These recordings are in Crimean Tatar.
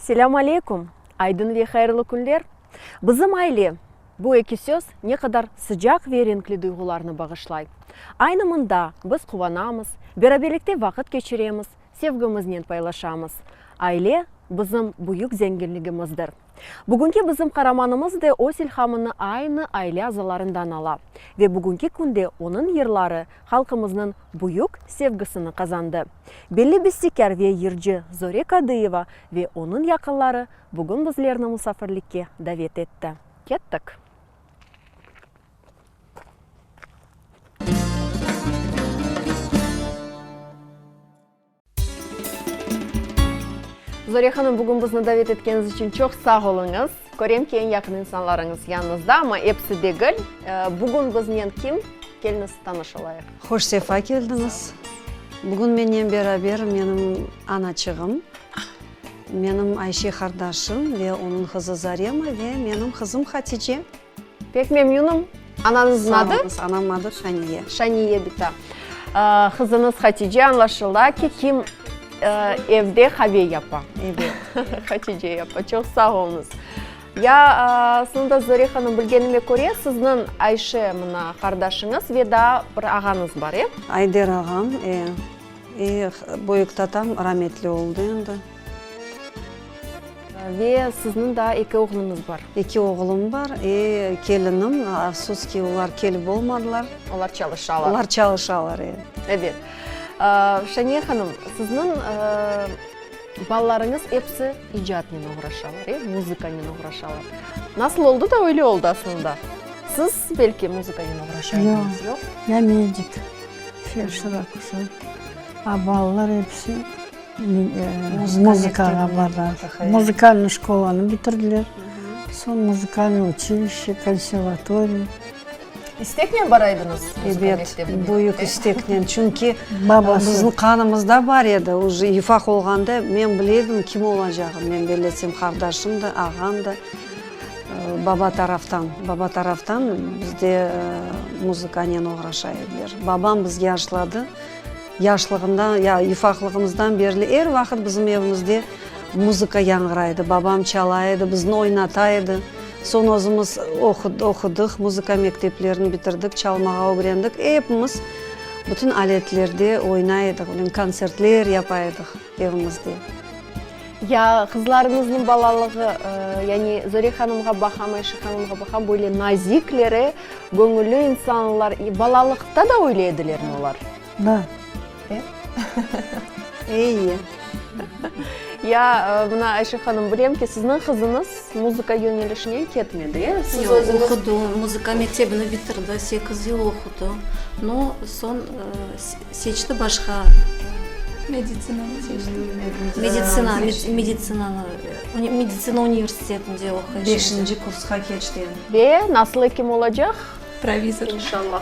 Selâm aleyküm! Aydın ve hayırlı künler! Bizim aile, bu eki söz ne qadar sıcaq ve renkli duyğularnı bağışlay. Aynı mında biz quvanamız, beraberlikte vaqıt keçiremiz, sevgimiznen paylaşamız. Aile, bizim büyük zenginligimizdir. Bugünki bizim qaramanımız de öz ilhamını aynı aile azalarından ala ve bugünki künde onıñ yırları halqımıznıñ büyük sevgisini qazandı. Belli bestekâr ve yırcı Zore Kadıyeva ve onıñ yaqınları bugün bizlerni musafirlikke davet etti. Kettik! Zore hanım, bugün bizni davet etkeniñiz içün çoq sağ oluñız. Körem ki, eñ yaqın insanlarıñız yanıñızda, amma episi degil. Bugün biznen kim? Keliñiz, tanış olayıq. Hoş sefa keldiñiz. Bugün mennen beraber menim anaçığım, menim Ayşe qardaşım ve onıñ qızı Zarema ve menim qızım Hatice. Pek memnünim. Anañıznıñ adı? Sağ oluñız. Anam adı Şaniye. Şaniye bita. Qızıñız Hatice, añlaşıla ki, kim evde qave yapa. Ebet. Hatice yapa. Çoq sağ oluñız. Ya aslında Zore hanım, bilgenime köre, sizniñ Ayşe mına qardaşıñız ve daa bir ağañız bar, e? Ayder ağam, e. E, böyük tatam rametli oldı endi. Ve sizniñ daa eki oğluñız bar. Eki oğlum bar, e, kelinim, afsus ki, olar kelip olmadılar. Olar çalışalar. Olar çalışalar, e. Ebet. Şaniye hanım, sizniñ balalarıñız episi icatnen oğraşalar, e, muzıkanen oğraşalar. Nasıl oldı da öyle oldı aslında? Siz belki muzıkanen oğraşa ediñiz, yoq? Yoq, ya medik, felşer akuşer, a balalar episi Muzıkağa barlar. Muzıkalnıy şkolanı bitirdiler. Soñ muzıkalnıy uçilişçe, konservatoriya. İsteknen bara ediñiz muzıka mektebine? Ebet, büyük isteknen. Çünki bizim qanımızda bar edi. Uje yufaq olğanda men bile edim kim olacağım. Men bellesem qardaşım da, ağam da baba taraftan. Baba taraftan bizde muzıkanen oğraşa ediler. Babam bizge aşladı. Yaşlığından, ya yufaqlığımızdan berli er vaqıt bizim evimizde muzıka yañğıraydı. Babam çala edi, bizni oynata edi. Soñ özümiz oqudıq, muzıka mekteplerini bitirdik, çalmağa ögrendik. Epimiz bütün aletlerde oynay edik, kontsertler yapa edik evimizde. Ya qızlarıñıznıñ balalığı, yani Zore hanımğa baqam, Ayşe hanımğa baqam, böyle nazikleri, göñülli insanlar, balalıqta da öyle edilermi olar? Da. E? Eyi. Ya, mına, Ayşe hanım, bilem ki, sizniñ qızıñız muzıka yönelişinen ketmedi, e? Siz Yoq, özüñiz. oqudı, muzıka mektebini bitirdi, sekiz yıl oqudı. No, soñ seçti başqa. Meditsinanı seçti. Meditsina, meditsinanı, meditsina universitetinde oquy şimdi. Beşinci kursqa keçti endi. Ve nasıl ekim olacaq? Provizor. İnşallah.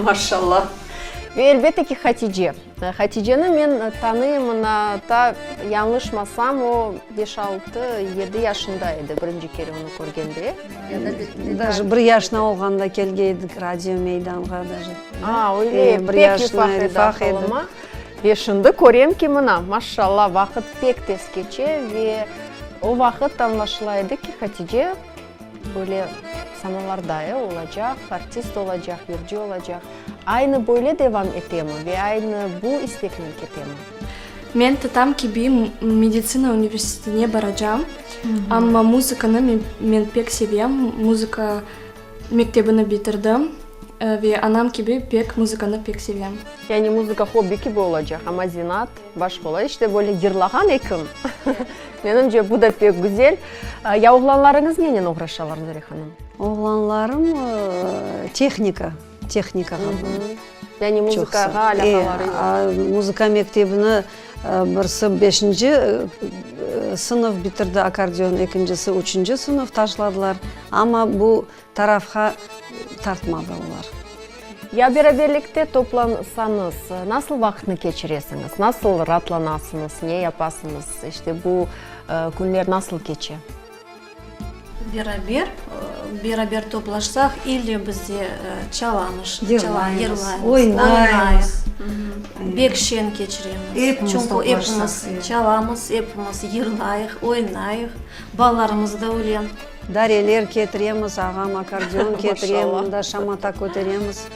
Maşallah. Ve elbette ki, Hatice. Haticeni men tanıyım, mına, ta, yañlışmasam, o, beş-altı, yedi yaşında edi birinci kere onı körgende. Daje bir yaşına olğanda kelgeydik radio meydanğa daje. A, öyle, bir pek yufaq edi aqılıma. Ve şimdi körem ki, mına, maşallah, vaqıt pek tez keçe ve o vaqıt añlaşıla edi ki, Hatice Böyle sanalarda, e, olacaq, artist olacaq, yırcı olacaq. Aynı böyle devam etemi ve aynı bu isteknen ketemi? Men tatam kibi meditsina universitetine baracam, amma muzıkanı men pek sevem, muzıka mektebini bitirdim ve anam kibi pek muzıkanı pek sevem. Yani muzıka hobbi kibi olacaq, amma zenaat başqa ola. İşte böyle yırlağan ekim. Menimce, bu da pek güzel. Ya oğlanlarıñız nenen oğraşalar, Zore hanım? Oğlanlarım tehnika, tehnikağa. Yani muzıkağa alâqaları yoq. Muzıka mektebini birisi beşinci sınıf bitirdi, akkordeon, ekincisi üçünci sınıf taşladılar. Amma bu tarafqa tartmadı olar. Ya beraberlikte toplansañız, nasıl vaqıtnı keçiresiñiz, nasıl raatlanasıñız, ne yapasıñız, işte bu künler nasıl keçe? Beraber, beraber toplaşsaq, ille biz de çalamız, yırlaymız, oynaymız. Bek şeñ keçiremiz. Çünki epimiz çalamız, epimiz yırlayıq, oynayıq, balalarımız da öyle. Dareler ketiremiz, ağam akkordeon ketire, mında şamata köteremiz.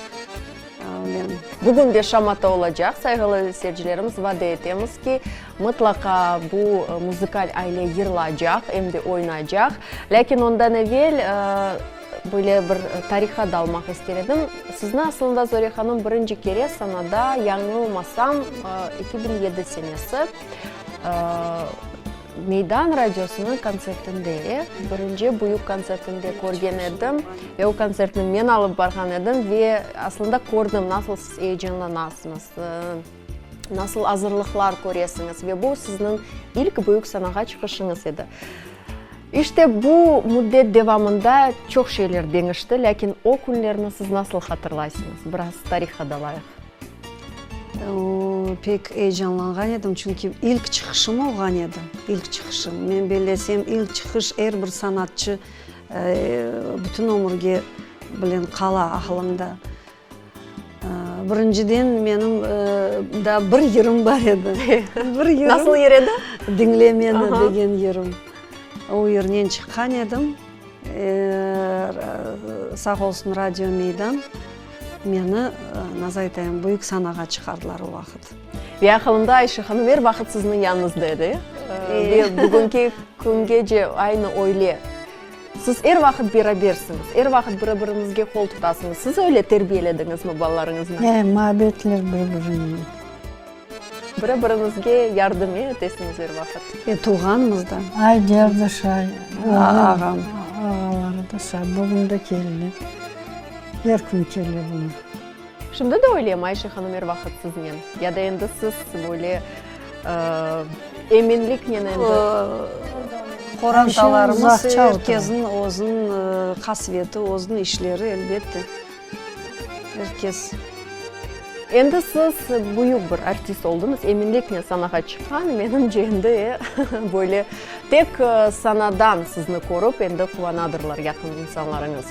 Bugün de şamata olacaq, sayğılı seyircilerimiz, vade etemiz ki, mıtlaqa bu muzıkal aile yırlaycaq, em de oynaycaq. Lâkin ondan evel böyle bir tarihqa dalmaq ister edim. Sizni aslında, Zore hanım, birinci kere sanada, yañılmasam, 2007 senesi, Meydan radiosınıñ kontsertinde, birinci büyük kontsertinde körgen edim ve o kontsertni men alıp barğan edim ve aslında kördim, nasıl siz eyecanlanasıñız, nasıl azırlıqlar köresiñiz ve bu sizniñ ilk büyük sanağa çıqışıñız edi. İşte bu müddet devamında çoq şeyler deñişti, lâkin o künlerni siz nasıl hatırlaysıñız? Biraz tarihqa dalayıq. Pek eyecanlanğan edim, çünki ilk çıqışım olğan edi, ilk çıqışım. Men bellesem, ilk çıqış er bir sanatçı bütün ömürge bilen qala aqlında. Birinciden, menim daa bir yırım bar edi. Bir yırım. Nasıl yır edi? Diñle meni degen yırım. O yırnen çıqqan edim. Sağ olsun Radio Meydan meni, nasıl aytayım, büyük sanağa çıqardılar o vaqıt. Ve aqılımda Ayşe hanım er vaqıt sizniñ yanıñızda edi, ve bugünki küngece aynı öyle. Siz er vaqıt berabersiñiz, er vaqıt biri-biriñizge qol tutasıñız. Siz öyle terbiyelediñizmi balalarıñıznı? E, muabbetler bir-birine. Biri-biriñizge yardım etesiñiz er vaqıt. E, tuvğanmız da. Ayder de şay, Ağam. Ağaları da şay. Bugün de keldi. Er kün kele bunlar. Şimdi de öylemi, Ayşe hanım er vaqıt siznen? Ya da endi siz böyle eminliknen endi. Qorantalarımız, er kesniñ özüniñ qasveti, özüniñ işleri, elbette. Er kes. Endi siz büyük bir artist oldıñız, eminliknen sanağa çıqqan, menimce endi böyle tek sanadan sizni körip endi quvanadırlar yaqın insanlarıñız.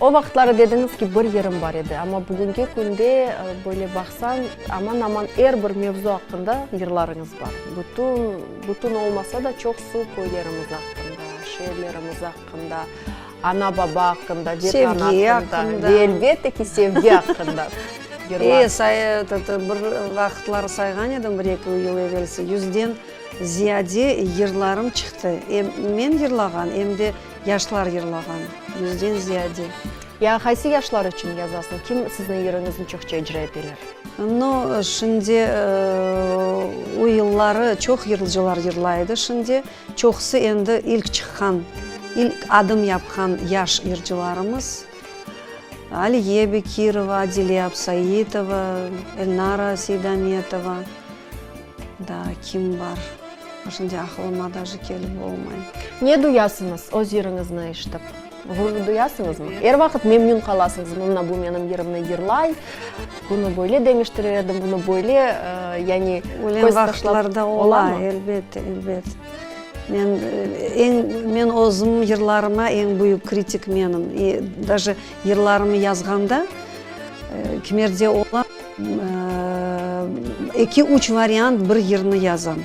O vaqıtları dediñiz ki, bir yırım bar edi, amma bugünki künde böyle baqsañ, aman-aman er bir mevzu aqqında yırlarıñız bar. Bütün, bütün olmasa da, çoqsu köylerimiz aqqında, şeerlerimiz aqqında. Ana-baba aqqında, Vetan aqqında ve elbette ki, sevgi aqqında yırlar. E, say, bir vaqıtları sayğan edim, bir-eki yıl evelsi, yüzden ziyade yırlarım çıqtı. Em men yırlağan, em de yaşlar yırlağan, yüzden ziyade. Ya qaysı yaşlar içün yazasıñ? Kim sizniñ yırıñıznı çoqça icra eteler? No, şimdi, o yılları çoq yırcılar yırlay edi, şimdi Çoqusı endi ilk çıqqan, ilk adım yapqan yaş yırcılarımız, Aliye Bekirova, Adile Absaitova, Elnara Seydametova, daa kim bar, şimdi aqılıma daje kelip olmay. Ne duyasıñız öz yırıñıznı eşitip? Ğurur duyasıñızmı? Er vaqıt memnün qalasıñızmı, mına bu menim yırımnı yırlay, bunı böyle deñiştirir edim, bunı böyle, yani Öyle köz taşlap vaqıtlarda ola, olamı? elbette, elbet. Men eñ, men özüm yırlarıma eñ büyük kritik menim. İ daje yırlarımı yazğanda, kimerde ola, eki-üç variant bir yırnı yazam.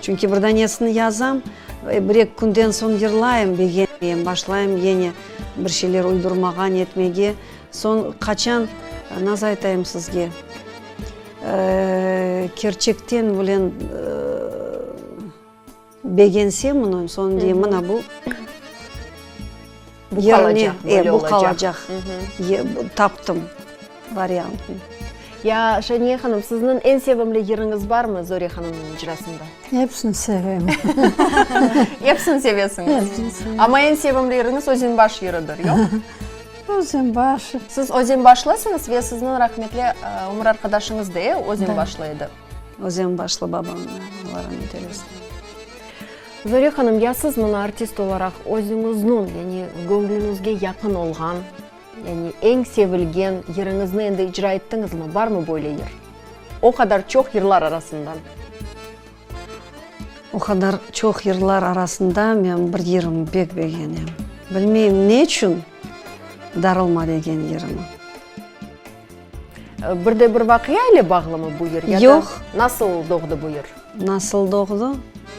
Çünki bir danesini yazam, Bir-eki künden soñ yırlayım, begenmeyim, başlayım yene bir şeyler uydurmağa, netmege. Soñ qaçan, nasıl aytayım sizge, kerçekten bilen begensem bunı, soñ deyim, mına bu Bu qalacaq, böyle bu olacaq. qalacaq, taptım variantnı. Ya, Şaniye hanım, sizniñ eñ sevimli yırıñız barmı Zore hanımnıñ icrasında? Episini sevem. Episini sevesiñiz? Episini sevem. Amma eñ sevimli yırıñız Özenbaş yırıdır, yoq? Özenbaş. Siz Özenbaşlısıñız ve sizniñ rahmetli ömür arqadaşıñız da Özenbaşlı edi. Özenbaşlı babam, Allah rahmet eylesin. Zore hanım, ya siz mına artist olaraq özüñizniñ, yani göñlüñizge yaqın olğan, Yani eñ sevilgen yırıñıznı endi icra ettiñizmi? Barmı böyle yır? O qadar çoq yırlar arasından. O qadar çoq yırlar arasında men bir yırımnı pek begenem. Bilmeyim, ne içün Darılma degen yırımı. Bir de bir vaqia ile bağlımı bu yır? Ya da Yoq. Nasıl doğdı bu yır? Nasıl doğdı?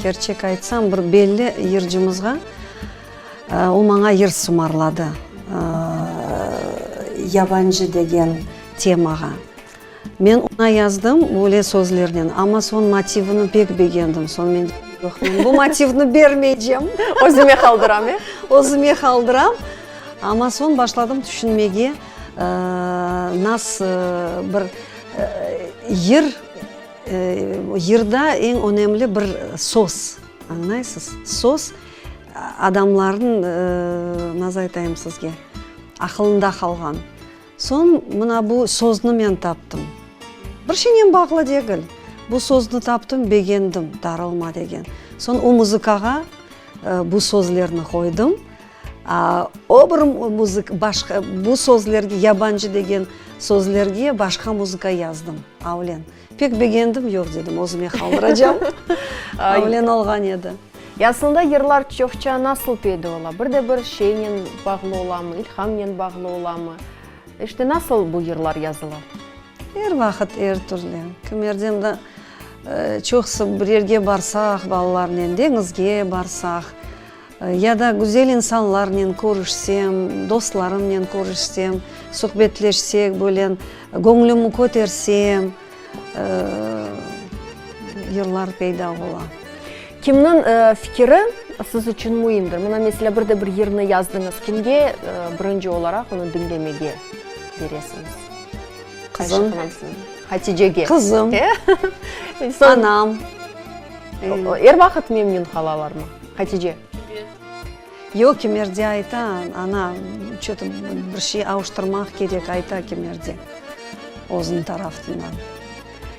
Kerçek aytsam, bir belli yırcımızğa, o maña yır sımarladı, Yabancı degen temağa. Men oña yazdım böyle sözlernen, amma soñ motivini pek begendim. Soñ men dedim, yoq, men bu motivni bermeycem. Özüme qaldıram, e? Özüme qaldıram. Amma soñ başladım tüşünmege, nas bir yır, yırda eñ önemli bir söz, añlaysız? Söz adamlarnıñ, nasıl aytayım sizge, aqılında qalğan. Soñ mına bu sözni men taptım. Bir şeynen bağlı degil. Bu sözni taptım, begendim, darılma degen. Soñ o muzıkağa bu sözlerni qoydım. O bir muzık, başqa, bu sözlerge, yabancı degen sözlerge başqa muzıka yazdım, avlen. Pek begendim, yoq dedim, özüme qaldıracam. Avlen olğan edi. Aslında yırlar çoqça nasıl peyda ola? Bir de bir şeynen bağlı olamı, ilhamnen bağlı olamı? İşte nasıl bu yırlar yazıla? Er vaqıt er türlü. Kimerde mında çoqusı bir yerge barsaq balalarnen, deñizge barsaq, Ya da güzel insanlarnen körüşsem, dostlarımnen körüşsem, suhbetleşsek, böyle göñlümi kötersem, yırlar peyda ola. Kimniñ fikiri siz içün müimdir? Mına, meselâ, bir de bir yırnı yazdıñız, kimge birinci olaraq onı diñlemege beresiñiz? Qızım. Haticege. Qızım. Anam. Er vaqıt memnün qalalarmı, Hatice? Yoq, kimerde ayta, ana, ço-to bir şey avuştırmaq kerek, ayta kimerde, özüniñ tarafından.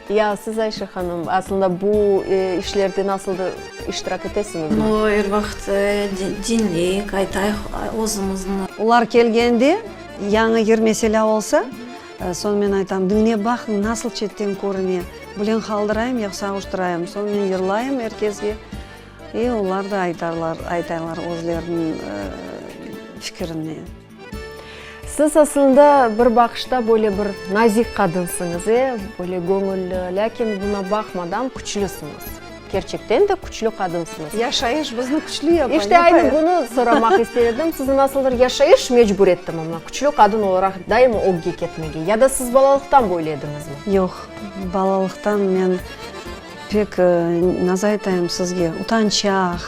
Ya siz, Ayşe hanım, aslında bu işlerde nasıldır iştirak etesiñizmi? No, er vaqıt diñleyik, aytayıq özümizni. Olar kelgende, yañı yır meselâ olsa, Soñ men aytam, diñlep baqıñ, nasıl çetten körüne, bulen qaldırayım yoqsa avuştırayım. Soñ men yırlayım er kesge, e olar da aytarlar, aytaylar özleriniñ fikirini. Siz aslında bir baqışta böyle bir nazik qadınsıñız, e, böyle göñülli, lâkin buna baqmadan küçlüsiñiz. Kerçekten de küçlü qadınsıñız. Yaşayış bizni küçlü yapa, İşte aynı bunı soramaq ister edim, sizni nasıldır yaşayış mecbur ettimi mına küçlü qadın olaraq daima ögge ketmege, ya da siz balalıqtan böyle ediñizmi? Yoq, balalıqtan men pek, nasıl aytayım sizge, utançaq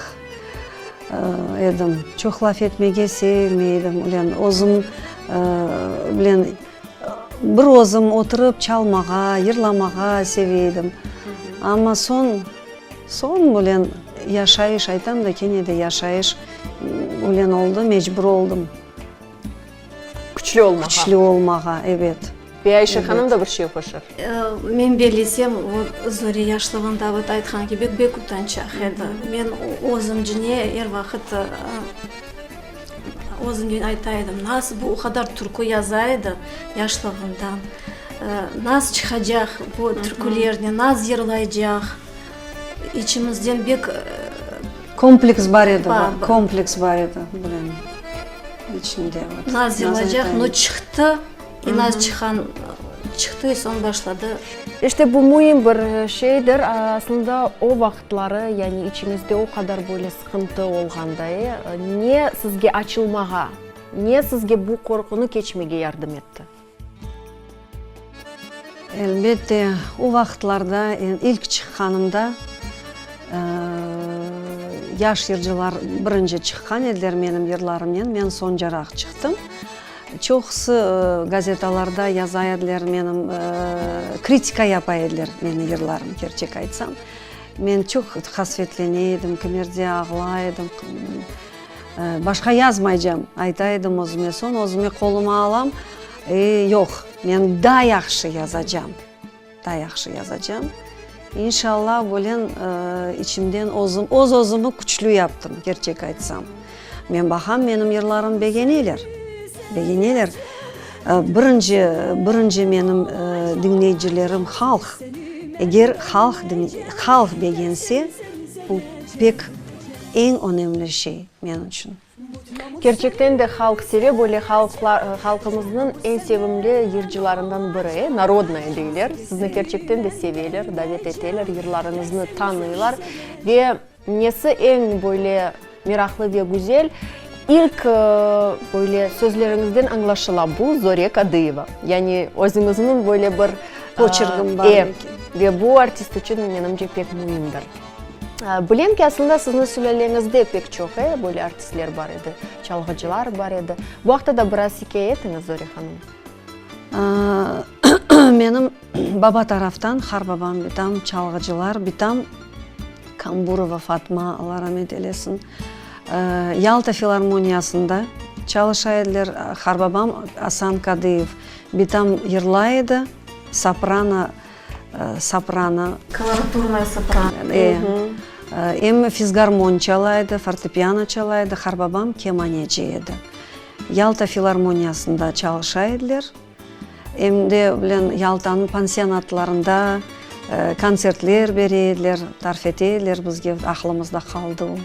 edim, çoq laf etmege sevmey edim, ulen özüm bilen Bir özüm oturıp çalmağa, yırlamağa seve edim. Amma soñ, soñ ölen yaşayış, aytam da, kene de yaşayış ölen oldı, mecbur oldım. Küçlü olmağa. Küçlü olmağa, ebet. Ve Ayşe hanım da bir şey qoşar. Men bellesem, o Zore yaşlığında, vot aytqan kibi, bek utançaq edi. Men özümcine er vaqıt Özümden ayta edim, nasıl bu o qadar türkü yaza edi yaşlığından, nasıl çıqacaq bu türkülernen, nasıl yırlaycaq, içimizden bek. Kompleks bar edi, kompleks bar edi, bilem, içinde. Nasıl yırlaycaq, no çıqtı. İnaz çıqan, çıqtı, soñ başladı. İşte bu müim bir şeydir. Aslında o vaqıtları, yani içiñizde o qadar böyle sıqıntı olğanda, e, ne sizge açılmağa, ne sizge bu qorqunı keçmege yardım etti? Elbette, o vaqıtlarda, ilk çıqqanımda, yaş yırcılar birinci çıqqan ediler menim yırlarımnen, men soñcaraq çıqtım. Çoqusı gazetalarda yaza ediler menim, kritika yapa ediler meni yırlarım, kerçek aytsam. Men çoq qasvetlene edim, kimerde ağlay edim. Başqa yazmaycam, ayta edim özüme. Soñ özüme qoluma alam, e, yoq, men daa yahşı yazacam. Daa yahşı yazacam. İnşallah, böylen içimden özüm, öz-özümi küçlü yaptım, kerçek aytsam. Men baqam, menim yırlarım begeneler, begeneler. Birinci, birinci menim diñleyicilerim halq. Eger halq, halq begense, bu pek eñ önemli şey men içün. Kerçekten de halq seve, böyle halqlar, halqımıznıñ eñ sevimli yırcılarından biri, e, narodnaya deyler. Sizni kerçekten de seveler, davet eteler, yırlarıñıznı tanıylar. Ve nesi eñ böyle meraqlı ve güzel, ilk böyle sözleriñizden añlaşıla, bu Zore Kadıyeva. Yani özüñizniñ böyle bir Poçergim bar E, eken. ve bu artist içün, menimce, pek müimdir. Bilem ki, aslında siziñ sülâleñizde pek çoq, e, böyle artistler bar edi, çalğıcılar bar edi. Bu aqta da biraz ikâye etiñiz, Zore hanım. Menim baba taraftan harbabam, bitam çalğıcılar, bitam Kamburova Fatma, Alla ramet eylesin, Yalta filarmoniyasında çalışa ediler. Harbabam Asan Kadıyev, bitam yırlay edi, soprano soprano. Koloraturnaya soprano. E, em fisgarmon çala edi, fortepiano çala edi, harbabam kemaneci edi. Yalta filarmoniyasında çalışa ediler. Em de bilen Yaltanıñ pansionatlarında kontsertler bere ediler, tarif ete ediler bizge, aqlımızda qaldı o.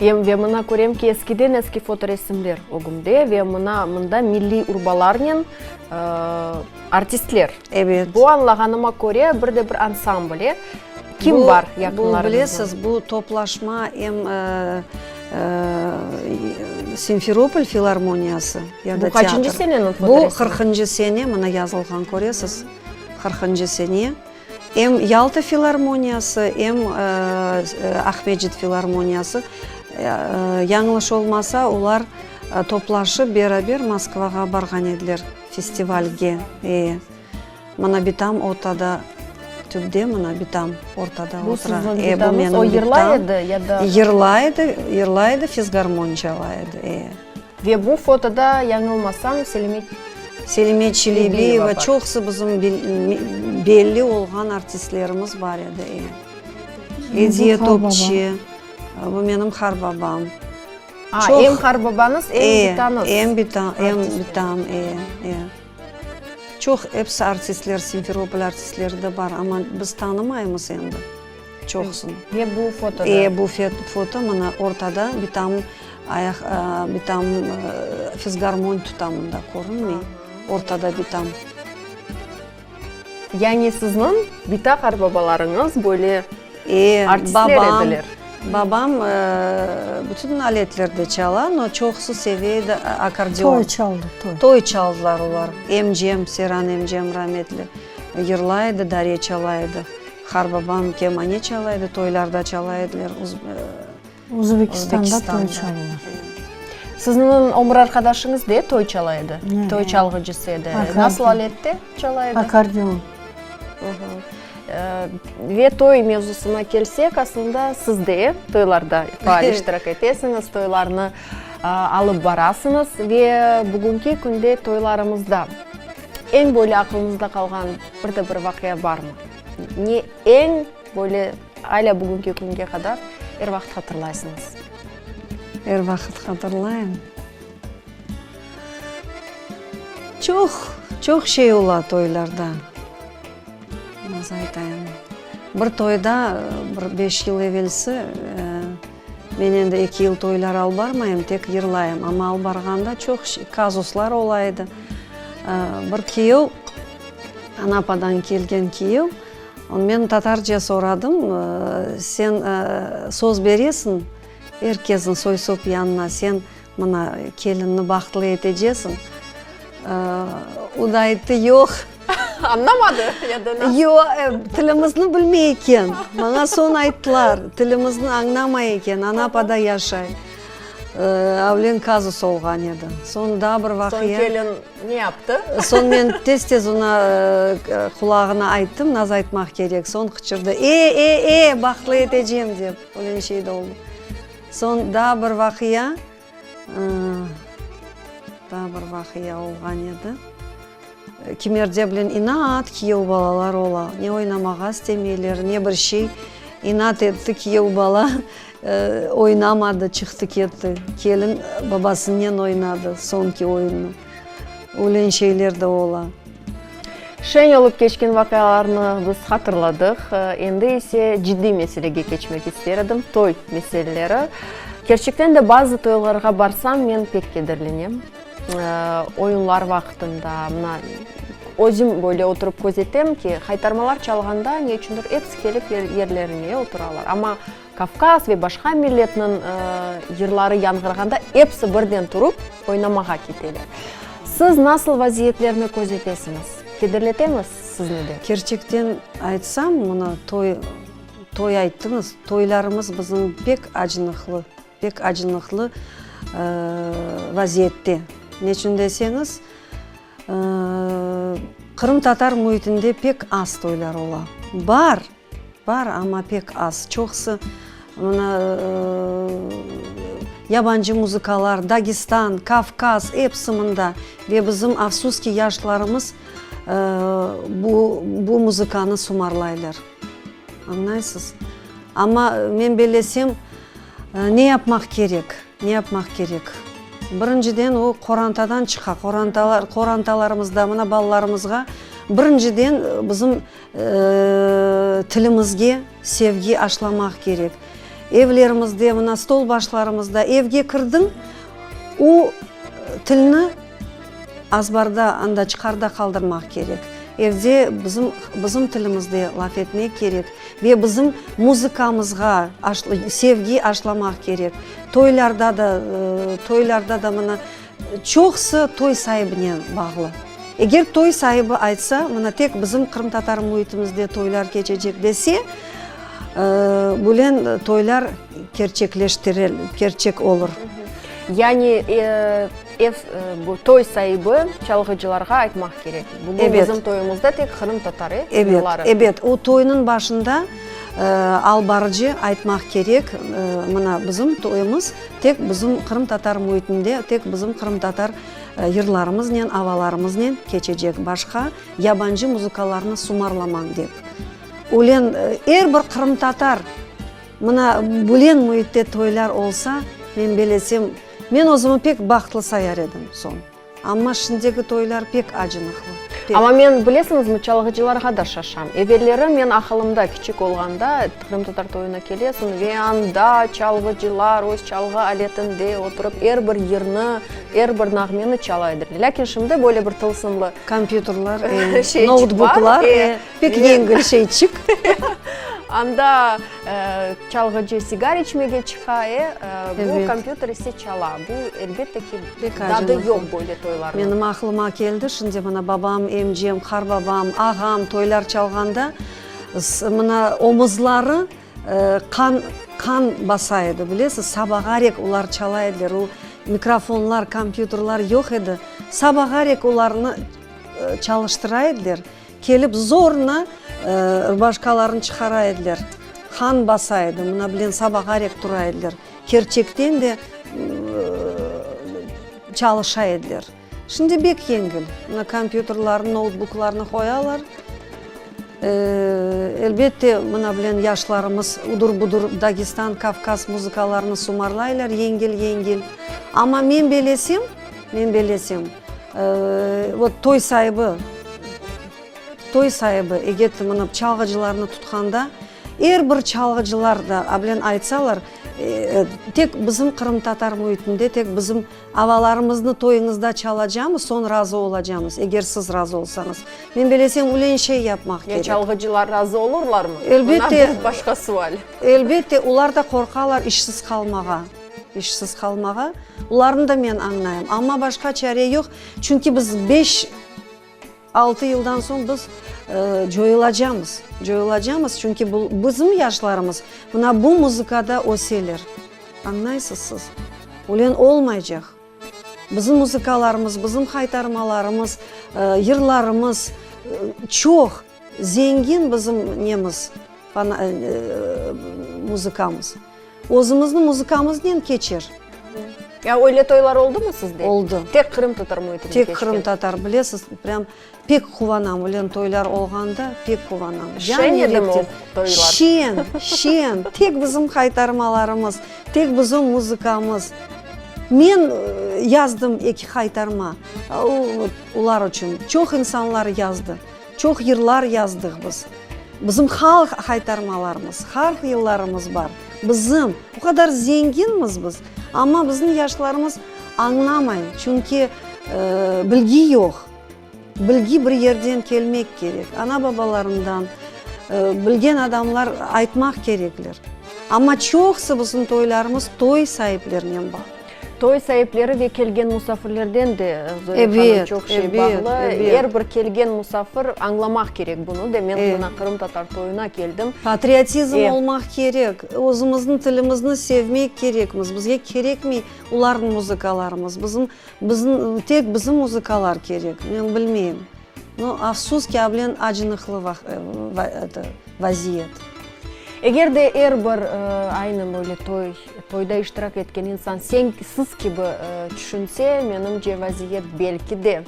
Em ve mına körem ki, eskiden eski fotoresimler ögümde ve mına mında milliy urbalarnen artistler. Ebet. Bu añlağanıma köre, bir de bir ansambl, e? Kim bar yaqınlarıñızda? Bu, bilesiz, bu toplaşma em Simferopol filarmoniyası ya da Bu qaçıncı teatr. seneniñ Bu fotoresimi? qırqıncı sene, mına yazılğan, köresiz, qırqıncı sene. Em Yalta filarmoniyası, em Aqmescit filarmoniyası, yañlış olmasa, olar toplaşıp beraber Moskvağa barğan ediler festivalge. E, mına bitam ortada, tübde mına bitam ortada Bu otura. siziñ E, bu bitañız, menim o yırlay bitam. edi ya da? Yırlay edi, yırlay edi, fisgarmon çala edi, e. Ve bu fotoda, yañılmasam, Selime Selime Çelebiyeva Çelebiyeva, çoqusı bizim belli olğan artistlerimiz bar edi, e. Ediye Topçi, bu menim harbabam. A, em harbabañız, em bitañız. E, em bitam, em bitam, e, e. Çoq, episi artistler, Simferopol artistleri de bar, amma biz tanımaymız endi. Çoqsun. Ve bu fotoda? E, bu foto, mına, ortada bitam ayaq, bitam fisgarmon tuta mında, körünmey, ortada bitam. Yani sizniñ bita qartbabalarıñız böyle E, artistler babam, ediler? babam bütün aletlerde çala, no çoqusı seve edi akkordeon. Toy çaldı, toy. Toy çaldılar olar. Emcem, Seran emcem rametli, yırlay edi, dare çala edi. Harbabam kemane çala edi, toylarda çala ediler Özbekistanda toy çalılar. Sizniñ ömür arqadaşıñız de toy çala edi, toy çalğıcısı edi. Nasıl alette çala edi? Akkordeon. Ve toy mevzusına kelsek, aslında siz de toylarda faal iştirak etesiñiz, toylarnı alıp barasıñız. Ve bugünki künde toylarımızda eñ böyle aqılıñızda qalğan bir de bir vaqia barmı? Ne eñ böyle alâ bugünki künge qadar er vaqıt hatırlaysıñız? Er vaqıt hatırlayım. Çoq, çoq şey ola toylarda. Nasıl aytayım? Bir toyda, bir beş yıl evelsi, men endi eki yıl toylar alıp barmayım, tek yırlayım. Amma alıp barğanda çoq kazuslar ola edi. Bir kiyev Anapadan kelgen kiyev, men tatarca soradım, sen söz beresiñ er kesniñ soy-sop yanına, sen mına kelinni bahtlı etecesiñ. O da ayttı, yoq. Añlamadı ya da nasıl? Yoq, tilimizni bilmey eken. Maña soñ ayttılar, tilimizni añlamay eken, Anapada yaşay. Avlen kazus olğan edi. Soñ daa bir vaqia. Soñ kelin ne yaptı? Soñ men tez-tez ona qulağına ayttım, naz aytmaq kerek. Soñ qıçırdı, E, e, e, bahtlı etecem dep. Öyle şey de oldı. Soñ daa bir vaqia, daa bir vaqia olğan edi. Kimerde bilen inat kiyev balalar ola, ne oynamağa istemeyler, ne bir şey. İnat etti kiyev bala, oynamadı, çıqtı ketti. Kelin babasınen oynadı soñki oyunnı. Öyle şeyler de ola. Şeñ olıp keçken vaqialarnı biz hatırladıq. Endi ise ciddiy meselege keçmek ister edim, toy meseleleri. Kerçekten de bazı toylarğa barsam, men pek kederlenem. Oyunlar vaqtında, mına, özüm böyle oturıp közetem ki, haytarmalar çalğanda, ne içündir, episi kelip yerlerine oturalar. Amma Kavkaz ve başqa milletniñ yırları yañğırğanda episi birden turıp, oynamağa keteler. Siz nasıl vaziyetlerni közetesiñiz? Kederletemi sizni de? Kerçekten aytsam, mına toy, toy ayttıñız, toylarımız bizim pek acınıqlı, pek acınıqlı vaziyette. Neçün deseñiz, qırımtatar müitinde pek az toylar ola. Bar, Bar, amma pek az. Çoqusı mına yabancı muzıkalar, Dagestan, Kavkaz, episi mında. Ve bizim, afsus ki, yaşlarımız bu bu muzıkanı sumarlaylar. Añlaysız? Amma men bellesem, ne yapmaq kerek? Ne yapmaq kerek? Birinciden, o qorantadan çıqa. Qorantalar, qorantalarımızda mına balalarımızğa birinciden bizim Tilimizge sevgi aşlamaq kerek. Evlerimizde, mına stol başlarımızda evge kirdiñ, o tilni azbarda, anda çıqarda qaldırmaq kerek. Evde bizim bizim tilimizde laf etmek kerek ve bizim muzıkamızğa sevgi aşlamaq kerek. Toylarda da, toylarda da mına Çoqusı toy saibinen bağlı. Eger toy saibi aytsa, mına tek bizim qırımtatar müitimizde toylar keçecek dese, bulen toylar kerçekleştirel, kerçek olur. Yani ev, bu toy saibi çalğıcılarğa aytmaq kerek, bugün bizim toyumızda tek qırımtatar yırları. Ebet, ebet. O toynıñ başında albarıcı aytmaq kerek, mına bizim toyumız Tek bizim qırımtatar müitinde, tek bizim qırımtatar yırlarımıznen, avalarımıznen keçecek, başqa yabancı muzıkalarnı sumarlamañ dep. Ülen, er bir qırımtatar mına bülen müitte toylar olsa, men belesem, men özümi pek bahtlı sayar edim soñ. Amma şimdiki toylar pek acınıqlı, pek. Amma men, bilesiñizmi, çalğıcılarğa da şaşam. Evelleri men aqılımda, kiçik olğanda, qırımtatar toyuna kelesiñ ve anda çalğıcılar öz çalğı aletinde oturıp er bir yırnı, er bir nağmeni çala ediler. Lâkin şimdi böyle bir tılsımlı Kompyuterler, noutbuklar, pek yengil şeyçik. Anda çalğıcı sigar içmege çıqa, e, bu kompyuter ise çala. Bu, elbette ki, tadı yoq böyle toylarnıñ. Menim aqlıma keldi, şimdi mına babam, emcem, qarbabam, ağam toylar çalğanda, mına omuzları qan, qan basa edi, bilesiz, sabağarek olar çala ediler, o mikrofonlar, kompyuterlar yoq edi, sabağarek olarnı çalıştıra ediler. Kelip zorla rbaşkalarını çıqara ediler. Qan basa edi, mına bilen sabağarek tura ediler. Kerçekten de çalışa ediler. Şimdi bek yengil. Mına kompyuterlarnı, noutbuklarnı qoyalar. Elbette, mına bilen yaşlarımız udur-budur Dagestan, Kavkaz muzıkalarını sumarlaylar yengil-yengil. Amma men belesem, men belesem, vot toy saibi, toy saibi eger mına çalğıcılarnı tutqanda, er bir çalğıcılar da abilen aytsalar, tek bizim qırımtatar müitinde, tek bizim avalarımıznı toyuñızda çalacamız, soñ razı olacamız, eger siz razı olsañız. Men belesem, ülen şey yapmaq kerek. Ya çalğıcılar razı olurlarmı? Elbette. Mına bu başqa sual. Elbette, olar da qorqalar işsiz qalmağa. İşsiz qalmağa. Olarnı da men añlayım. Amma başqa çare yoq, çünki biz beş, altı yıldan soñ biz coyulacamız. Coyulacamız, çünki bu bizim yaşlarımız mına bu muzıkada öseler. Añlaysız siz? Ölen olmaycaq. Bizim muzıkalarımız, bizim haytarmalarımız, yırlarımız çoq. Zengin bizim nemiz, muzıkamız. Özümizniñ muzıkamıznen keçer. Ya öyle toylar oldumı sizde? Oldı. Tek qırımtatar müitinde keçken? Tek qırımtatar, bilesiz, prям pek quvanam, öyle toylar olğanda pek quvanam. Şeñ edimi o toylar? Şeñ, şeñ. Tek bizim qaytarmalarımız, tek bizim muzıkamız. Men yazdım eki qaytarma olar içün. Çoq insanlar yazdı. Çoq yırlar yazdıq biz. Bizim halq haytarmalarımız, halq yırlarımız bar. Bizim. O qadar zenginmiz biz. Amma bizim yaşlarımız añlamay, çünki bilgi yoq. Bilgi bir yerden kelmek kerek, ana-babalarından, bilgen adamlar aytmaq kerekler. Amma çoqusı bizim toylarımız toy saiplerinen bağlı. Toy saipleri ve kelgen musafirlerden de, Zoya hanım, çoq şey bağlı. Er bir kelgen musafir añlamaq kerek bunı da, men mına qırımtatar toyuna keldim. Patriotizm olmaq kerek, özümizniñ tilimizni sevmek kerekmiz, bizge kerekmey olarnıñ muzıkalarımız, bizim Bizim, tek bizim muzıkalar kerek, men bilmeyim. No, afsus ki, ablen acınıqlı vaziyet. Eger de er bir aynı böyle toy, toyda iştirak etken insan sen, siz kibi tüşünse, menimce, vaziyet belki de,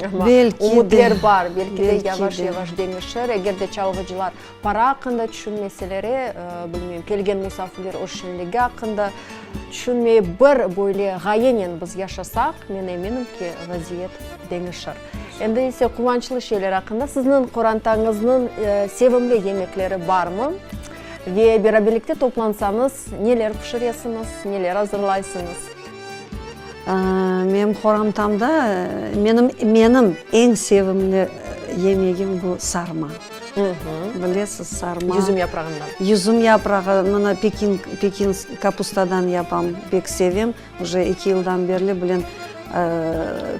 amma ümütler bar, belki de yavaş-yavaş deñişir. Eger de çalğıcılar para aqqında tüşünmeseler, bilmeyim, kelgen musafirler öz şenligi aqqında tüşünmeyip, bir böyle ğayenen biz yaşasaq, men eminim ki, vaziyet deñişir. Endi ise quvançlı şeyler aqqında, sizniñ qorantañıznıñ sevimli yemekleri barmı? Ve beraberlikte toplansañız, neler pişiresiñiz, neler azırlaysıñız? Menim qorantamda menim, menim eñ sevimli yemegim bu sarma. Bilesiz, sarma. Yüzüm yaprağından. Yüzüm yaprağı, mına pekin, pekin kapustadan yapam, pek sevem. Uje eki yıldan berli bilen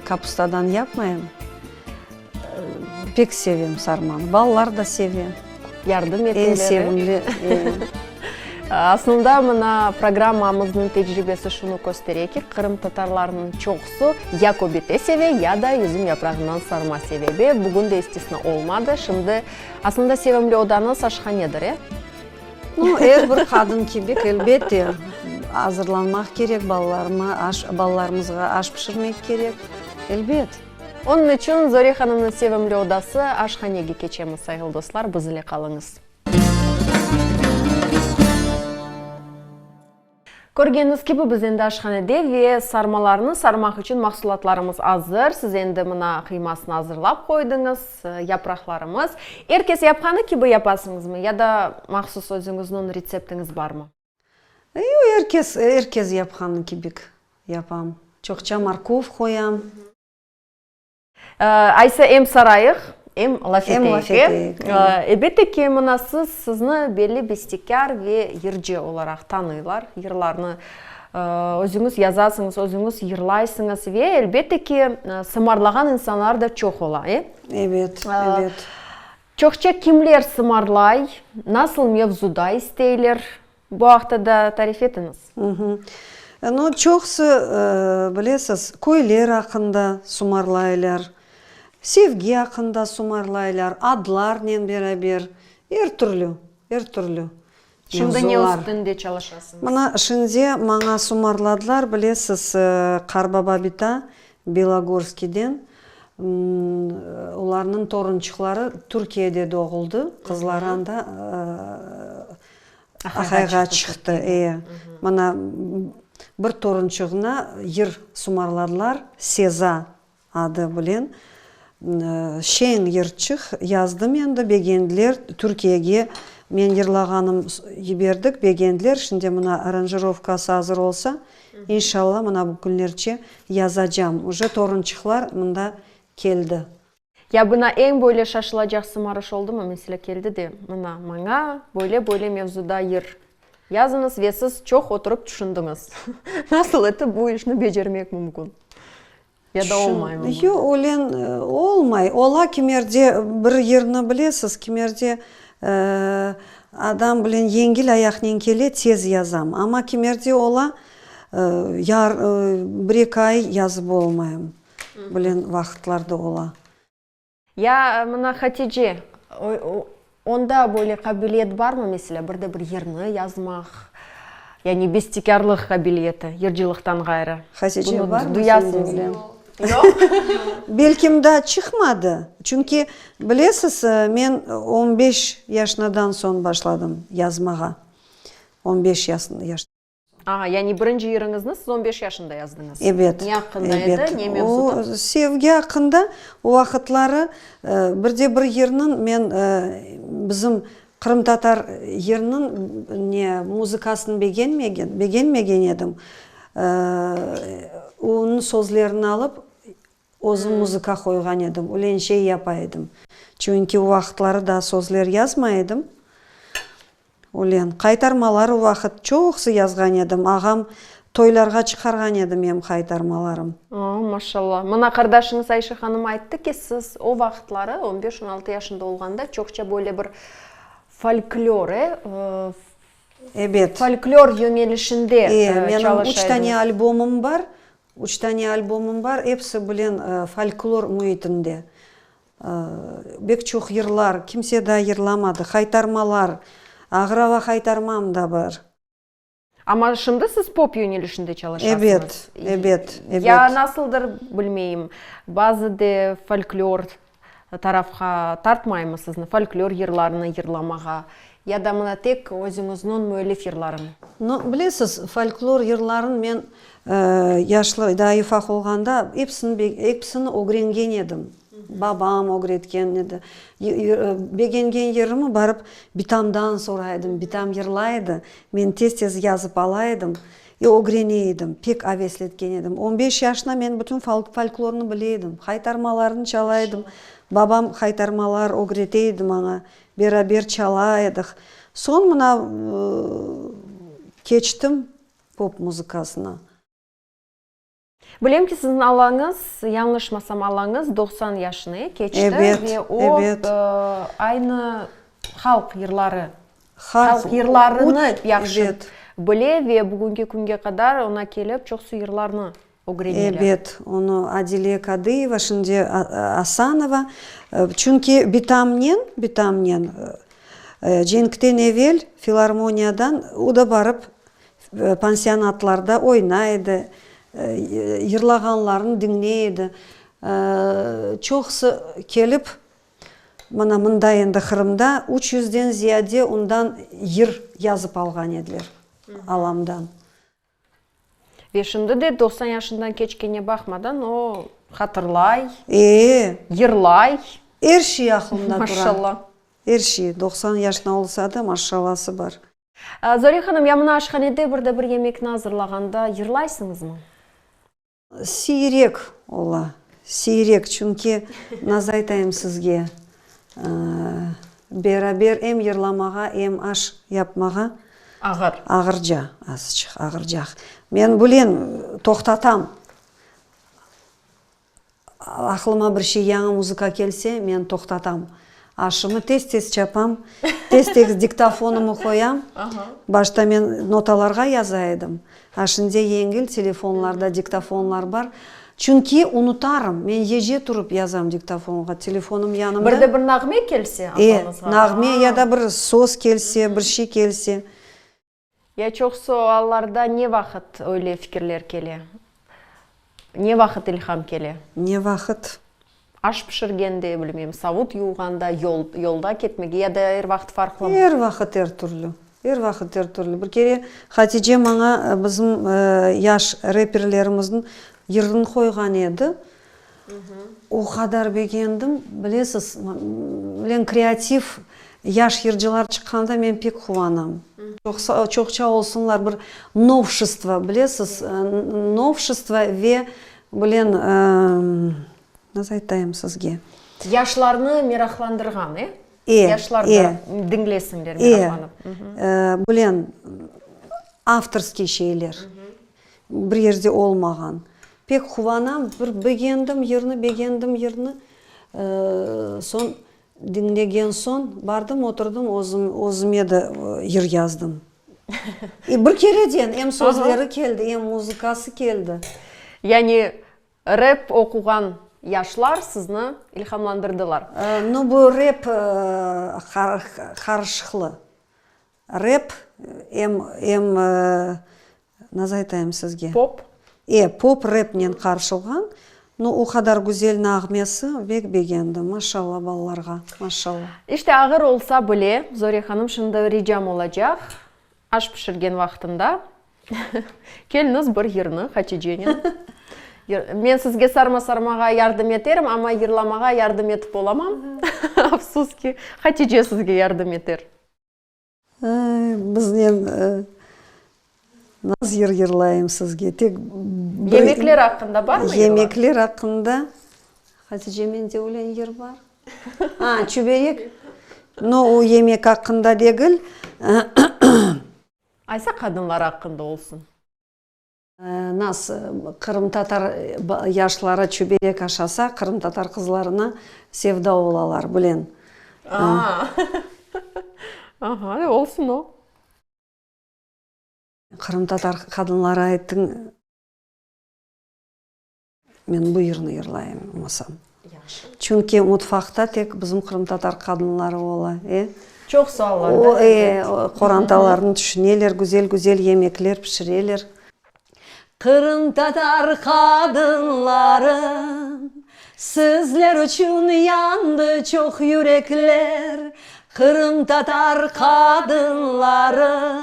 kapustadan yapmayım. Pek sevem sarmanı. Balalar da seve. Yardım eteler. Eñ sevimli. Aslında, mına, programmamıznıñ tecribesi şunı köstere ki, qırımtatarlarnıñ çoqusı ya köbete seve, ya da yüzüm yaprağından sarma seve. Ve bugün de istisna olmadı. Şimdi, aslında, sevimli odañız aşhanedir, e? Nu, er bir qadın kibi, elbette, azırlanmaq kerek, balalarıma aş, balalarımızğa aş pişirmek kerek, elbet. Onıñ içün Zore hanımnıñ sevimli odası, aşhanege keçemiz, sayğılı dostlar, biz ile qalıñız. Körgeniñiz kibi, biz endi aşhanede ve sarmalarnı sarmaq içün mahsulatlarımız azır. Siz endi mına qıymasını azırlap qoydıñız, yapraqlarımız. Er kes yapqanı kibi yapasıñızmı ya da mahsus özüñizniñ retseptiñiz barmı? Yoq, er kes, er kes yapqanı kibik yapam. Çoqça morkov qoyam. Aysa em sarayıq, em laf eteyik, e? Elbette ki, mına siz, sizni belli bestekâr ve yırcı olaraq tanıylar. Yırlarnı özüñiz yazasıñız, özüñiz yırlaysıñız ve, elbette ki, sımarlağan insanlar da çoq ola, e? Evet, evet. Çoqça kimler sımarlay, nasıl mevzuda isteyler? Bu aqta da tarif etiñiz. No, çoqusı, bilesiz, köyler aqqında sumarlaylar, sevgi aqqında sumarlaylar, adlarnen beraber, er türlü, er türlü Şimdi ne mevzular. üstünde çalışasıñız? Mına, şimdi maña sumarladılar, bilesiz, Qarbaba bita Belogorskiyden, olarnıñ torunçıqları Türkiyede doğuldı, qızları anda Ahayğa çıqtı, e. Mına, bir torunçığına yır sumarladılar, Seza adı bilen. Şeñ yırçıq yazdım endi, begendiler. Türkiyege men yırlağanım yiberdik, begendiler. Şimdi mına aranjirovkası azır olsa, inşallah, mına bu künlerçe yazacam. Uje torunçıqlar mında keldi. Ya buna eñ böyle şaşılacaq sımarış oldumı? Meselâ, keldi de, mına, maña böyle-böyle mevzuda yır yazıñız ve siz çoq oturıp tüşündiñiz. Nasıl etip bu işni becermek mümkün? Ya da olmaymı bu? Yoq, ölen olmay. Ola kimerde bir yırnı bilesiz, kimerde adam bilen yengil ayaqnen kele, tez yazam. Amma kimerde ola, yar, bir-eki ay yazıp olmayım. Bilen vaqıtlar da ola. Ya mına Hatice, onda böyle qabiliyet barmı, meselâ, bir de bir yırnı yazmaq, yani bestekârlıq qabiliyeti, yırcılıqtan ğayrı? Hatice, barmı sende bilen? Yoq. Belkim daa çıqmadı. Çünki, bilesiz, men on beş yaşnadan soñ başladım yazmağa. On beş yaş. Aha, yani birinci yırıñıznı siz on beş yaşında yazdıñız. Ebet, Ne aqqında ebet. edi, ne mevzuda? O, sevgi aqqında. O vaqıtları bir de bir yırnıñ men bizim qırımtatar yırnıñ ne muzıkasını begenmegen, begenmegen edim. Onıñ sözlerini alıp, Özüm muzıka qoyğan edim, ülen şey yapa edim. Çünki o vaqıtları daa sözler yazmay edim. Ülen, qaytarmalar o vaqıt çoqusı yazğan edim. Ağam toylarğa çıqarğan edi menim qaytarmalarım. O, maşallah. Mına qardaşıñız Ayşe hanım ayttı ki, siz o vaqıtları, on beş, on altı yaşında olğanda, çoqça böyle bir folklor, e, Ebet. folklor yöñelişinde E, menim çalışa üç tane ediñiz. albomım bar. Üç tane albomım bar, episi bilen folklor müitinde. Bek çoq yırlar, kimse daa yırlamadı, haytarmalar, ağır ava haytarmam da bar. Amma şimdi siz pop yönelişinde çalışasıñız. Ebet, ebet, ebet. Ya nasıldır, bilmeyim, bazı de folklor tarafqa tartmaymı sizni, folklor yırlarını yırlamağa ya da mına tek özüñizniñ müellif yırlarını? No, bilesiz, folklor yırların men yaşlı, daa ufaq olğanda episini, episini ögrengen edim. Babam ögretken edi. Begengen yırımı barıp bitamdan soray edim, bitam yırlay edi, men tez-tez yazıp ala edim. E, ögrene edim, pek avesletken edim. On beş yaşına men bütün folklornı bile edim, haytarmalarnı çala edim. Babam haytarmalar ögrete edi maña, beraber çala edik. Soñ mına keçtim pop muzıkasına. Bilem ki, siziñ alañız, yañlışmasam, alañız 90 yaşını, e, keçti Ebet, ve o, ebet. aynı halq yırları, Halq, halq yırlarını yahşı ebet. bile ve bugünki künge qadar oña kelip çoqsu yırlarnı ögreneler. Ebet, onı Adile Kadıyeva, şimdi Asanova, çünki bitamnen, bitamnen cenkten evel filarmoniyadan o da barıp Pansionatlarda oynay edi, yırlağanlarnı diñley edi. Çoqusı kelip, mına mında endi Qırımda üç yüzden ziyade ondan yır yazıp alğan ediler, alamdan. Ve şimdi de 90 yaşından keçkene baqmadan o hatırlay, E! yırlay. Er şey aqlında tura. Maşallah. Er şey. 90 yaşına olsa da, maşallası bar. Zore hanım, ya mına aşhanede bir de bir yemekni azırlağanda yırlaysıñızmı? Siyrek ola, siyrek, çünki, nazı aytayım sizge, beraber em yırlamağa, em aş yapmağa Ağır. Ağırca, azıcıq ağırcaq. Men bilem, toqtatam. Aqlıma bir şey, yañı muzıka kelse, men toqtatam. Aşımı tez-tez çapam, tez-tez diktofonımı qoyam. Başta men notalarğa yaza edim. A şimdi yengil telefonlarda diktofonlar bar. Çünki unutarım. Men gece turıp yazam diktofonğa, telefonım yanımda. Bir de bir nağme kelse aqlıñızğa. E, nağme ya da bir söz kelse, bir şey kelse. Ya çoqsu allarda ne vaqıt öyle fikirler kele? Ne vaqıt ilham kele? Ne vaqıt? Aş pişirgende, bilmeyim, savut yuvğanda, yol, yolda ketmege ya da er vaqıt farqlımı? Er vaqıt er türlü. Er vaqıt er türlü. Bir kere Hatice maña bizim yaş reperlerimizniñ yırını qoyğan edi. O qadar begendim, bilesiz, bilen kreativ yaş yırcılar çıqqanda men pek quvanam. Çoqça olsunlar, bir novşestvo, bilesiz, novşestvo ve bilen, nasıl aytayım sizge? Yaşlarnı meraqlandırğan, e? E, Yaşlar e. da diñlesinler meraqlanıp. E, bilen, avtorskiy şeyler. Bir yerde olmağan. Pek quvanam, bir begendim yırnı, begendim yırnı. Soñ diñlegen soñ bardım, oturdım, özüm, özüme de yır yazdım. Bir kereden em sözleri keldi, em muzıkası keldi. Yani rep oquğan yaşlar sizni ilhamlandırdılar? Nu, bu rep qarışıqlı. Rep, em, em, nasıl aytayım sizge? Pop? E, pop repnen qarışılğan. Nu, o qadar güzel nağmesi, bek begendim. Maşallah balalarğa, maşallah. İşte, ağır olsa bile, Zore hanım, şimdi ricam olacaq, aş pişirgen vaqtında. Keliñiz bir yırnı, Haticenen. Men sizge sarma sarmağa yardım eterim, amma yırlamağa yardım etip olamam. Afsus ki, Hatice sizge yardım eter. Biznen naz yır yırlayım sizge. Tek Yemekler aqqında barmı yırlar? Yemekler aqqında, Hatice, mende öyle yır bar. A, çüberek. No, o yemek aqqında degil. Aysa qadınlar aqqında olsun. Nas, qırımtatar yaşları çüberek aşasa, qırımtatar qızlarına sevda olalar, bilen. Aha, olsun o. Qırımtatar qadınları ayttıñ. Men bu yırnı yırlayım olmasam. Yahşı. Çünki mutfaqta tek bizim qırımtatar qadınları ola, e. Çoq sağ O, e, qorantalarını tüşüneler, güzel-güzel yemekler pişireler. Qırımtatar qadınları, sizler içün yandı çoq yürekler, Qırımtatar qadınları,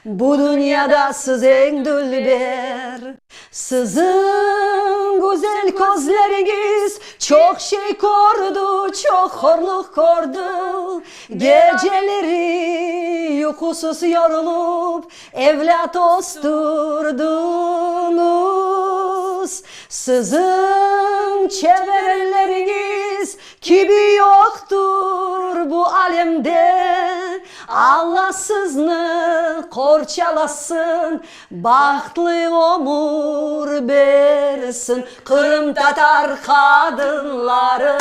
bu dünyada siz eñ dülber. Siziñ güzel közleriñiz çoq şey kördi, çoq horluq kördi. Geceleri yuqusız yorulup, evlât östürdiñiz. Siziñ çeber elleriñiz Kibi yoqtur bu alemde, Alla sizni qorçalasın, Bahtlı ömür bersin, Qırımtatar qadınları.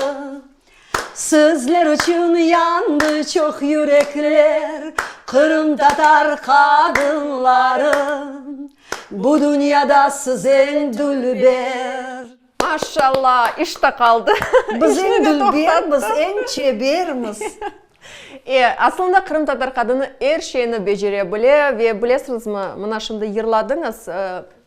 Sizler içün yandı çoq yürekler, Qırımtatar qadınları. Bu dünyada siz eñ dülber. Maşallah, iş ta qaldı. Biz eñ dülber, biz eñ çebermiz. E, aslında qırımtatar qadını er şeyni becere bile ve bilesiñizmi, mına şimdi yırladıñız,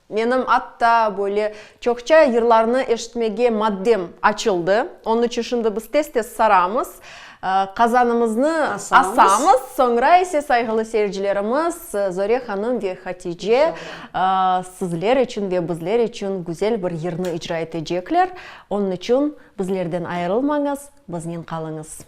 menim atta böyle çoqça yırlarnı eşitmege maddem açıldı. Onıñ içün şimdi biz tez-tez saramız. Qazanımıznı asamız, soñra ise, sayğılı seyircilerimiz, Zore hanım ve Hatice sizler içün ve bizler içün güzel bir yırnı icra etecekler. Onıñ içün bizlerden ayırılmañız, biznen qalıñız.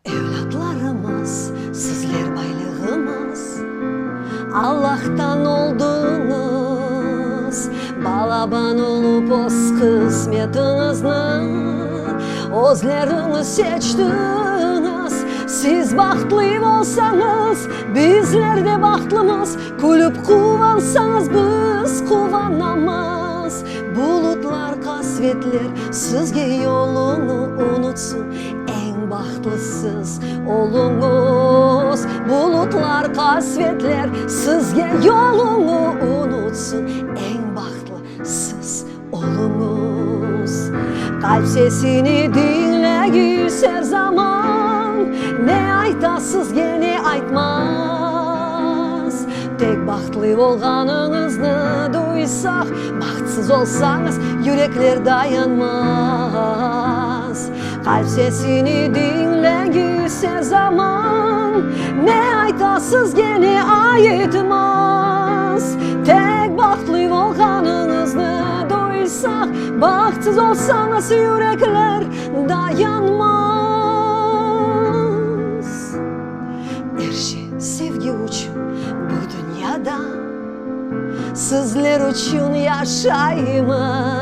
Evlâtlarımız, sizler baylığımız, Allahtan oldıñız. Balaban olıp öz qısmetiñizni özleriñiz seçtiñiz. Siz bahtlı olsañız, bizler de bahtlımız, Külüp quvansañız, biz quvanamız. Bulutlar, qasvetler sizge yolunı unutsın, Eñ bahtlı siz oluñız. Bulutlar, qasvetler sizge yolunı unutsın, Eñ bahtlı siz oluñız. Qalp sesini diñlegiz er zaman, Ne ayta sizge, ne aytmaz. Tek bahtlı olğanıñıznı duysaq, Bahtsız olsañız, yürekler dayanmaz. Qalp sesini diñleñiz er zaman, Ne ayta sizge, ne aytmaz. Tek bahtlı olğanıñıznı duysaq, Bahtsız olsañız, yürekler dayanmaz. Er şey sevgi içün bu dünyada. Sizler içün yaşaymız,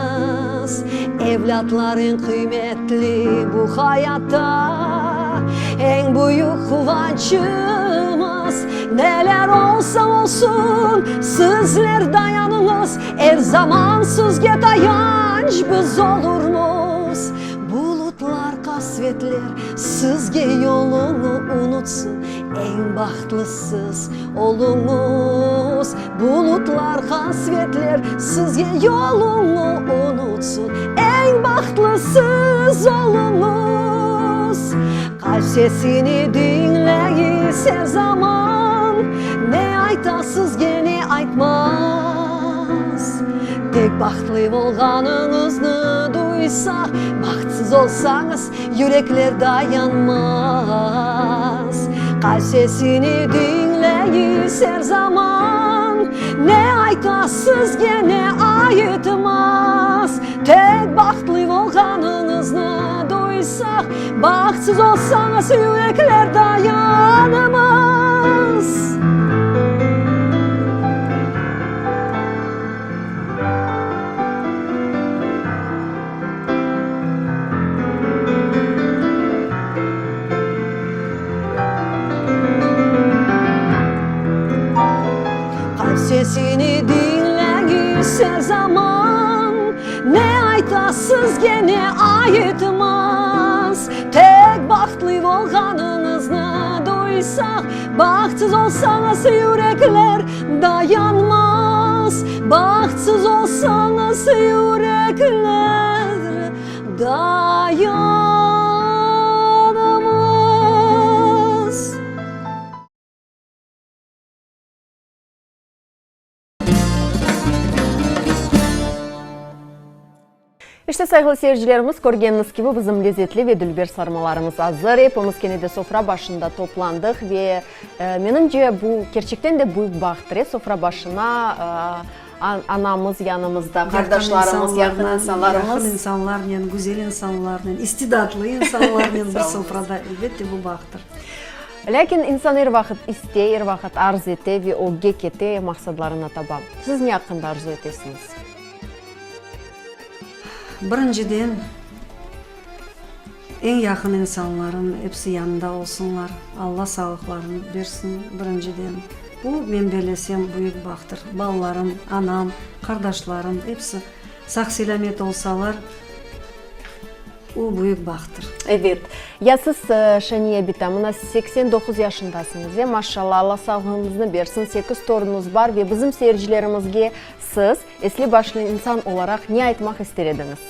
Evlâtlar eñ qıymetli bu hayatta, Eñ büyük quvançımız. Neler olsa olsun, sizler dayanıñız, Er zaman sizge tayanç biz olurmız. Bulutlar, qasvetler sizge yolunı unutsın, Eñ bahtlı siz oluñız. Bulutlar, qasvetler sizge yolunı unutsın, Eñ bahtlı siz. Bahtsız oluñız. Qalp sesini diñleyiz er zaman, Ne ayta sizge, ne aytmaz. Tek bahtlı olğanıñıznı duysaq, Bahtsız olsañız, yürekler dayanmaz. Qalp sesini diñleyiz er zaman, Ne ayta sizge, ne aytmaz. Tek bahtlı olğanıñıznı duysaq, Bahtsız olsañız, yürekler dayanmaz. Qalp sesini diñleñiz er zaman, Ne ayta sizge, ne aytmaz. Tek bahtlı olğanıñıznı duysaq, Bahtsız olsañız, yürekler dayanmaz. Bahtsız olsañız, yürekler dayanmaz. İşte, sayğılı seyircilerimiz, körgeniñiz kibi, bizim lezetli ve dülber sarmalarımız azır. Epimiz kene de sofra başında toplandıq ve, menimce, bu kerçekten de büyük bahttır, e, sofra başına anamız yanımızda, qardaşlarımız, yaqın insanlarımız. Yaqın insanlarnen, güzel insanlarnen, istidatlı insanlarnen bir sofrada, elbette, bu bahttır. Lâkin insan er vaqıt istey, er vaqıt arz ete ve ögge kete, maqsadlarına taba. Siz ne aqqında arzu etesiñiz? Birinciden, eñ yaqın insanlarım episi yanında olsunlar, Alla sağlıqlarını bersin, birinciden. Bu, men bellesem, büyük bahtır. Balalarım, anam, qardaşlarım episi sağ-selâmet olsalar, O büyük bahtır. Ebet. Ya siz, Şaniye bita, mına 89 yaşındasıñız, e, maşallah, Alla sağlığıñıznı bersin, sekiz torunuñız bar ve bizim seyircilerimizge siz, esli-başlı insan olaraq, ne aytmaq ister ediñiz?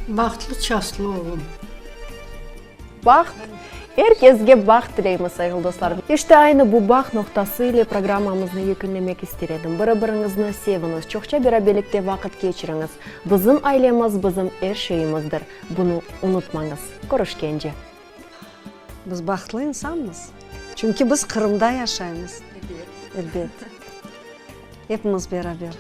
Bahtlı çastlı oluñ. Baht, er kesge baht tileymiz, sayğılı dostlar. İşte, aynı bu baht noqtası ile programmamıznı yekünlemek ister edim. Biri-biriñizni seviñiz, çoqça beraberlikte vaqıt keçiriñiz. Bizim ailemiz, bizim er şeyimizdir. Bunı unutmañız. Körüşkence. Biz bahtlı insanmız, çünki biz Qırımda yaşaymız. Elbet. Epimiz beraber.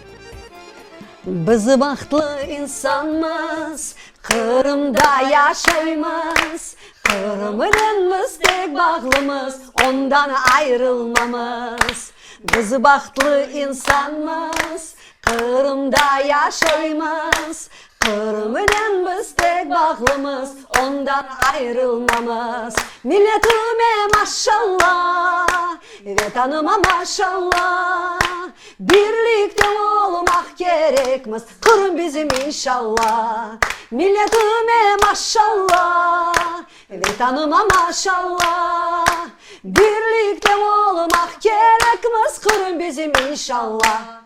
Biz bahtlı insanmız, Qırımda yaşaymız, Qırımnen biz pek bağlımız, ondan ayrılmamız. Biz bahtlı insanmız, Qırımda yaşaymız, Qırımnen biz pek bağlımız, ondan ayrılmamız. Milletime maşalla, Vetanıma maşalla, Birlikte olmaq kerekmiz, Qırım bizim inşalla. Milletime maşalla, Vetanıma maşalla, Birlikte olmaq kerekmiz, Qırım bizim inşalla.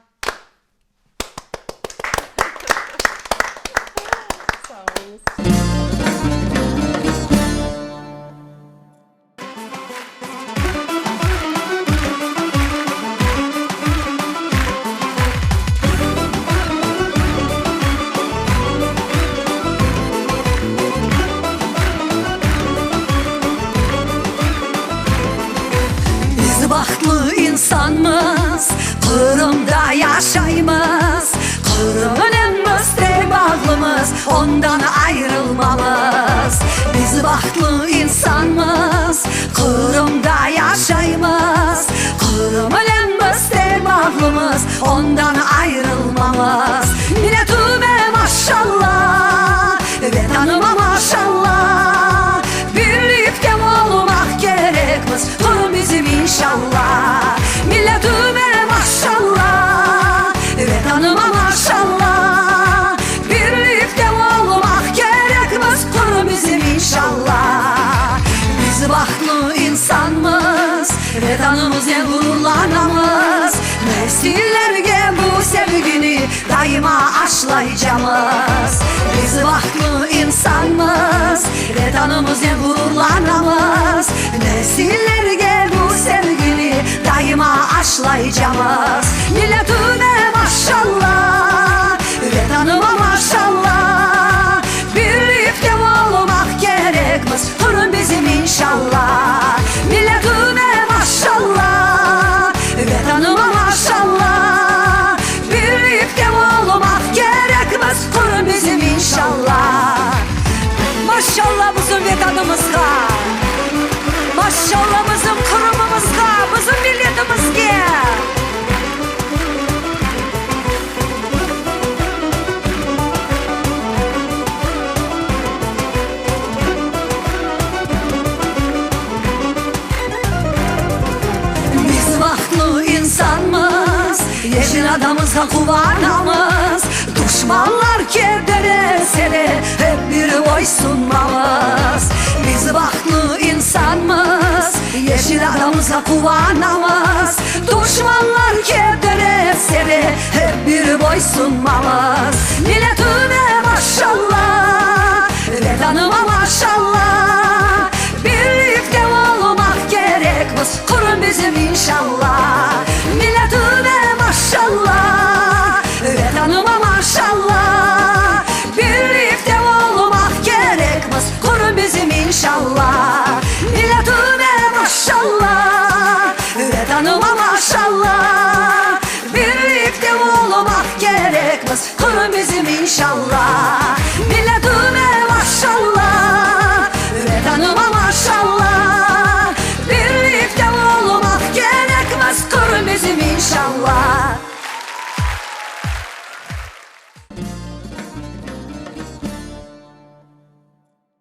Biz bahtlı insanmız, Qırımda yaşaymız, Qırımnen biz tek bağlımız, Ondan ayrılmamız. Biz bahtlı insanmız, Qırımda yaşaymız, Qırımnen biz tek bağlımız, Ondan ayrılmamız. Milletime maşalla, Vetanıma maşalla, Birlikte olmaq kerekmiz, Qırım bizim inşalla. Milletime maşalla, Vetanıma maşalla, Birlikte olmaq kerekmiz, Qırım bizim inşalla. Biz bahtlı insanmız, Vetanımıznen ğururlanamız, Nesillerge bu sevgini daima aşlaycamız. Biz bahtlı insanmız. insanmız, Vetanımıznen ğururlanamız, Nesillerge bu sevgini daima aşlaycamız. Milletime maşalla, Vetanıma maşalla, Birlikte olmaq kerekmiz, Qırım bizim inşalla. Milletime maşalla, Vetanıma maşalla, Birlikte olmaq kerekmiz, Qırım bizim inşalla. Maşalla bizim Vetanımızğa, Maşalla bizim Qırımımızğa, bizim milletimizge! Biz bahtlı insanmız, Yeşil adamızğa quvanamız, Duşmanlar keder etse de, Ep bir boysunmamız. Biz bahtlı insanmız, Yeşil adamızğa quvanamız, Duşmanlar keder etse de, Ep bir boysunmamız. Milletime maşalla, Vetanıma maşalla, Birlikte olmaq kerekmiz, Qırım bizim inşalla. Milletime maşalla, Vetanıma maşalla, Birlikte olmaq kerekmiz, Qırım bizim inşalla. Milletime maşalla, Vetanıma maşalla, Birlikte olmaq kerekmiz, Qırım bizim inşalla.